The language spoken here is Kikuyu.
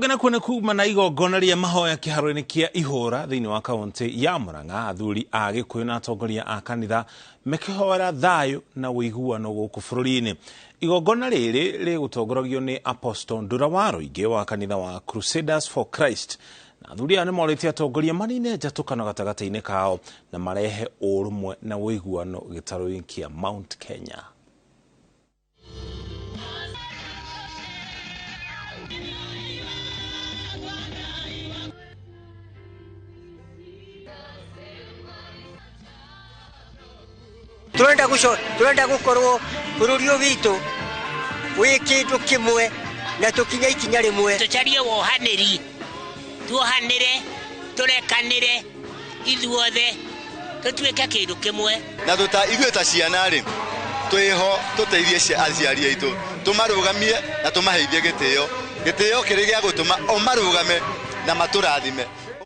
Gena kuona kuma na igongona ria mahoya kiharo-inĩ kĩa Ihũra thĩinĩ wa kaunti ya Murang'a, athuri a Gĩkũyũ na atongoria a kanitha mekĩhoera thayũ na ũiguano gũkũ bũrũri-inĩ. Igongona rĩrĩ rĩgũtongoragio nĩ Apostle Ndura Waruinge wa kanitha wa Crusaders for Christ, na athuri aya nĩmorĩtie atongoria manine njatũkano gatagatĩ-inĩ kao na marehe ũrũmwe na ũiguano gĩtarũ-inĩ kĩa Mount Kenya. Turenda gukorwo bururi uyu witu wi kindu kimwe na tukinye ikinya rimwe. Tucarie wohaniri, tuohanire, turekanire ithuothe tutuike kindu kimwe. Na tuta ithuĩ ta ciana rĩ, twĩho tũteithie aciari aitũ, tũmarũgamie na tũmaheithie gĩtĩo, gĩtĩo kĩrĩ gĩa gũtũma o marũgame na matũrathime.